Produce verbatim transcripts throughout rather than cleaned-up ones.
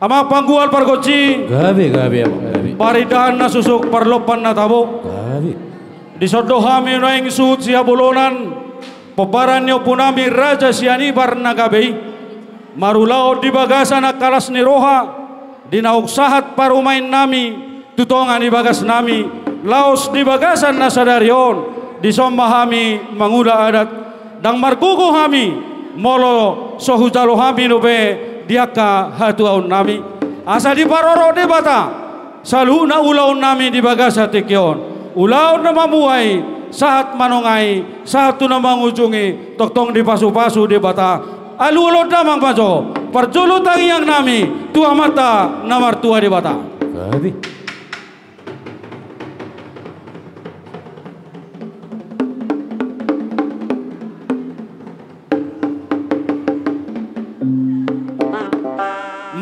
Amang panggual pargonsi. Gabe, gabe, amang, gabe. Parindahan na susuk, parlompan na tabo. Gabe. Dison do hami nuaeng suhut sihabolonan, pomparan ni ompunami Raja Sianibar na gabe i, marulaon di bagasan angka las ni roha, di naung sahat parumaennami tu tonga ni bagasnami, laos di bagasan na sadari on, dison ma hami mangula adat. Ndang margogo hami molo so hujalo hami dope di angka hatuaonnami. Asa diparorot Debata saluhutna ulaonnami di bagasan tingki on, ulaon na mamuhai, sahat manongai, sahat tu na mangujungi, tongtong dipasupasu Debata. Alu olo damang ma jo parjolo tangiangnami tu Amanta na martua Debata. Gabe.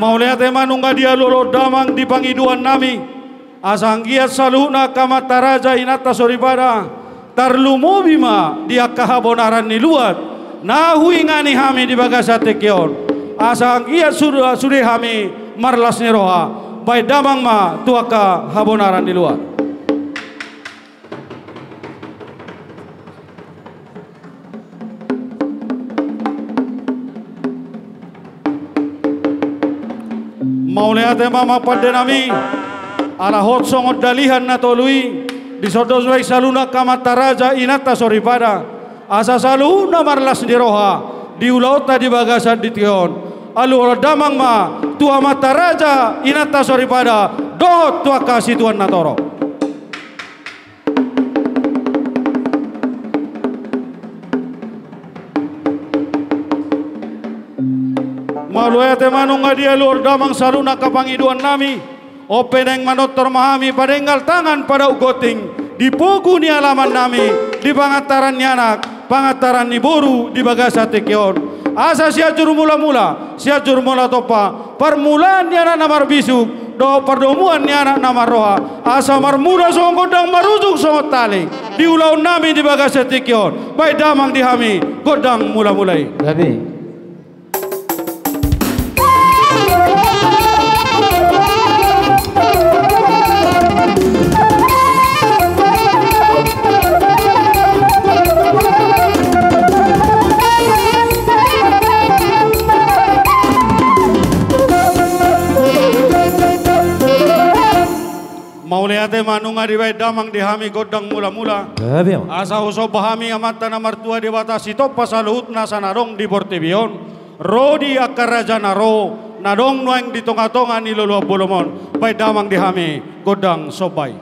Mauliate ma nunga dialu olo damang di pangidoannami, asa anggiat saluhutna angka amanta raja, inanta soripada, tarlumobi ma di angka habonaran ni luat na huingani hami di bagasan tingki on, asa anggiat sude, sude hami marlas ni roha. Baen damang ma tu angka habonaran ni luat. Mauliate ma, amang pandenami, ala hot songon dalihan na tolu i, dison do suai saluhutna angka amanta raja, inanta soripada, asa saluhutna marlas ni roha di ulaonta di bagasan tingki on. Alu olo damang ma tu amanta raja, inanta soripada, dohot tu angka situan na torop. Mauliate ma nunga dialu olo damang saluhutna angka pangidoannami. On pe naeng manortor ma hami padenggal tangan, padauk gonting di pogu ni alamannami, di pangantaran ni anak, pangantaran ni boru di bagasan tingki on. Asa Sianjur Mulamula, Sianjur Mulatompa, parmulaan ni anak na marbisuk dohot pardomuan ni anak na marroha, asa marmula songon gondang, marujung songon tali di ulaonnami di bagasan tingki on. Baen damang di hami gondang mulamula i. Gabe. Mauliate ma nunga dibaen damang di hami gondang mulamula. Gabe ma. Asa husomba hami Amanta na martua Debata Sitompa saluhutna asa na adong di portibi on, ro di angka raja na ro, na adong nuaeng di tongatonga ni loloan bolon on. Baen damang di hami gondang somba i.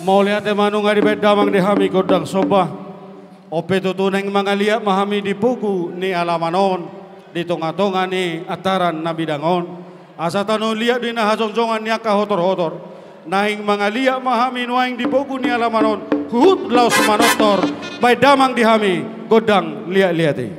Mauliate ma nunga dibaen damang di hami gondang somba. On pe tutu naeng mangaliat ma hami di pogu ni alaman on, di tongatonga ni antaran na bidang on. Asa tano liat do i na hajongjongan ni angka hotorhotor. Naeng mangaliat ma hami nuaeng di pogu ni alaman on, huhut laos manortor. Baen damang di hami gondang liatliat i.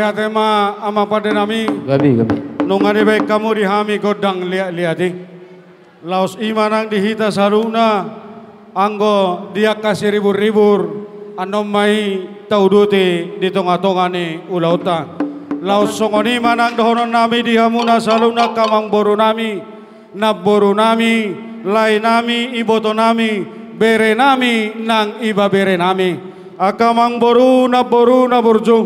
Ate ma amang pande nami. Gabe, gabe. Nunga dibaen hamu di hami gondang liat-liat i. Laos i ma nang di hita saluhutna, anggo di angka siribur-ribur, annon ma i tauduti di tonga-tonga ni ulaonta. Laos songon i ma nang dohonon nami di hamuna saluhutna angka amangboru nami, namboru nami, lae nami, iboto nami, bere nami, nang ibebere nami. Angka amangboru, namboru na burju,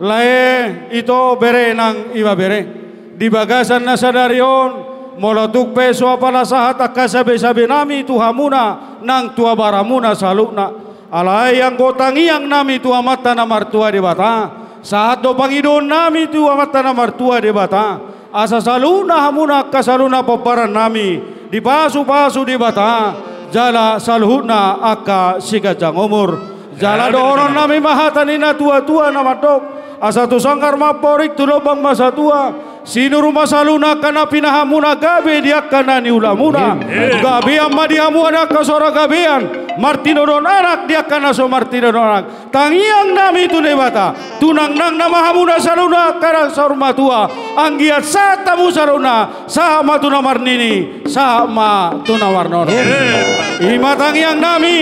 lae, ito, bere nang ibebere. Di bagasan na sadari on, molo tung pe so apala sahat angka sabe-sabe nami tu hamuna, nang tu abaramuna saluhutna. Alai anggo tangiang nami tu Amanta na martua Debata, sahat do pangidoon nami tu Amanta na martua Debata, asa saluhutna hamuna angka saluhutna pomparan nami dipasu-pasu Debata, jala saluhutna angka siganjang umur. Jala dohonon nami ma hata ni na tua-tua na mandok, asa tu sanggar ma amporik, tu lombang ma satua, sinur ma saluhutna angka na pinahanmuna gabe di angka na niulamuna. Amin. Gabean ma di hamu angka sora gabean, martinodohon anak di angka na so martinodohon anak. Tangiang nami tu Debata, tunangnang nama hamuna saluhutna angka na saur matua, anggiat sahat hamu saluhutna, sahat ma tu na marnini, sahat ma tu na marnono. Amin. I ma tangiang nami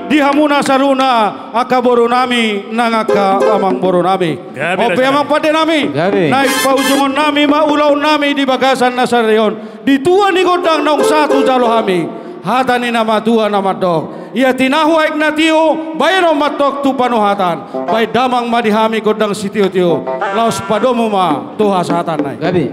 di hamuna saluhutna angka boru nami nang angka amangboru nami. Gabe. On pe amang pande nami. Gabe. Naeng paujungon nami ma ulaon nami di bagasan na sadari on. Di tua ni gondang naung sahat hujalo hami, hata ni na matua na mandok: Ia tinahu aek na tio, baenon ma antong tu panuhatan. Baen damang ma di hami gondang sitio-tio, laos padomu ma tu hasahatanna i. Gabe.